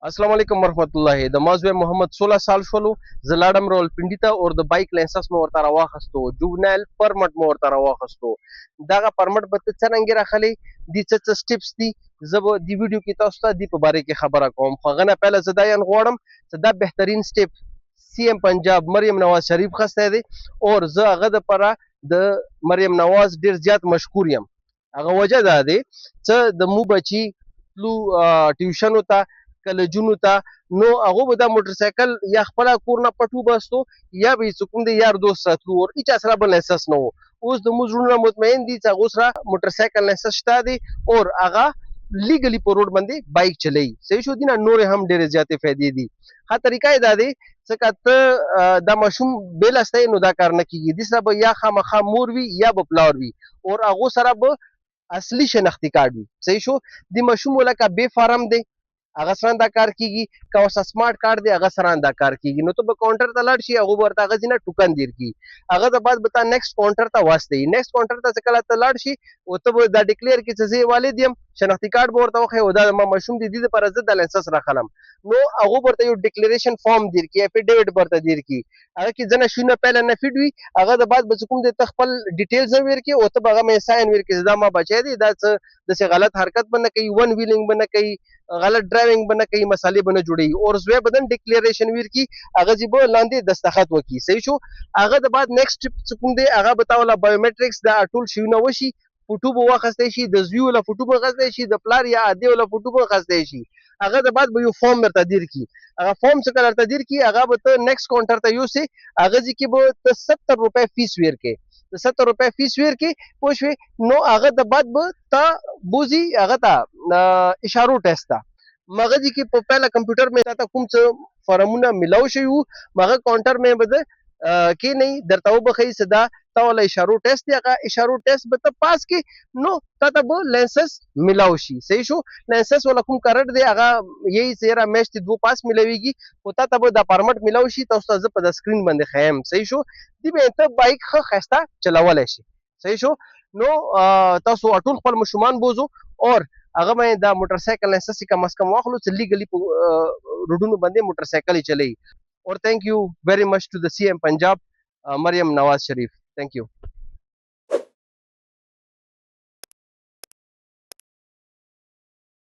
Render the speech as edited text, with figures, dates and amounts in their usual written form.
السلام علیکم ورحمت الله. د ما زوی محمد 16 سال شولو، زه لاړم راولپنډي ته اور د بایک لایسنس مې ورته راواخستو، جوونایل پرمټ مې ورته راواخستو. دغه پرمټ به ته څرنګه راخلې، دي څه څه سټیپس دي، زه به دې ویډیو کې تاسو ته دې په باره کې خبره کوم. خو هغه نه پهله زه دا یان غواړم چې دا بهترین سټیپ سی ایم پنجاب مریم نواز شریف خسته دی اور زه هغه دپاره د مریم نواز ډیر زیات مشکور یم. هغه وجه دا دی چې د مو بچي تلو ټیوشنو ته، کالجونو ته، نو هغه به دا موټرسایکل یا خپله کور نه پټ وباستو یا به یې څه کوم دی یار دوست سره تلو اور هیچا سره به لایسنس نه و. اوس د موږ زړونه مطمئن دي چې هغو سره موټرسایکل لایسنس شته دی اور هغه لیګلی په روډ باندې بایک چلوي. صحیح شو؟ دې نه نورې هم ډېرې زیاتې فایدې دي. ښه طریقه یې دا دی چې که ته دا ماشوم بېلستی نو دا کار نه کېږي. دې سره به یا خامخا مور وي یا به پلار وي اور هغو سره به اصلي شناختي کارت وي. صحیح شو؟ دې ماشوم ولکه بې فارم دی هغه سره دا کار کیږي، که اوس سمارټ کارت دی هغه سره دا کار کیږي. نو ته به کاونټر ته لاړ شي، هغه به ورته هغه ځینه ټوکن دیر کړي، هغه د بعد به تا نیکسټ کاونټر ته واستوي. نیکسټ کاونټر ته چې کله ته لاړ شي او ته به دا ډیکلیر کړي چې زه یې والد یم، شناختي کارت به ورته وښیې او دا زما ماشوم دی، دې دپاره زه د لایسنس راخلم. نو هغه به ورته یو ډیکلیریشن فارم دیر کړي، افیډیویټ به ورته دیر کړي، هغه کې ځینې شیونه پهله نه فیډ وي، هغه د بعد به چې کوم دی ته خپل ډیټیلز هم ورکړي او ته به هغه مې ساین ورکړي چې دا ما بچی دی، دا څه داسې غلط حرکت به نه کوي، ون ویلینګ به نه کوي، غلط ډرایوینګ به نه کوي، مسالې به نه جوړوي. اور زوی به دن ډیکلیریشن ورکړي، هغه چې به لاندې دستخط وکړي. صحیح شو؟ هغه د بعد نیکسټ سټیپ چې کوم دی هغه به تا ولا بایومټریکس دا ټول شیونه وشي، فوټو به واخیستی شي، د زوی ولا فوټو به اخیستی شي، د پلار یا ادې ولا فوټو به اخیستی شي. هغه د بعد به یو فارم درته دیر کړي، هغه فارم چې کله درته دیر کړي هغه به ته نیکسټ کاونټر ته یوسې، هغه ځای کې به ته 70 روپۍ فیس ورکړې، د 70 روپۍ فیس ورکړې، پوه شوې؟ نو هغه د بعد به تا بوځي هغه ته اشارو ټیسټ ته. مغه ځای کې په پهله کمپیوټر مې تا ته کوم څه فارمونه میلاو شوي وو، مغه کاونټر مې به د کې نه درته وبښیي چې دا تا ولا اشارو ټیسټ دی، هغه اشارو ټیسټ به ته پاس کړې نو تا ته به لایسنس میلاو شي. صحیح شو؟ لایسنس ولا کوم کرټ دی هغه یی چې یاره میاشتې دوه پاس میلاویږي، خو تا ته به دا پرمټ میلاو شي. تاسو ته زه په دا سکرین باندې ښیم. صحیح شو؟ دې به ته بایک ښه ښایسته چلولی شي. صحیح شو؟ نو تاسو ټول خپل ماشومان بوځو اور هغه باندې دا موټر سایکل لایسنس کم از کم واخلو چې لیګلی په روډونو باندې موټر سایکل یې چلوي. اور thank you very much to the CM Punjab, Maryam Nawaz Sharif. Thank you.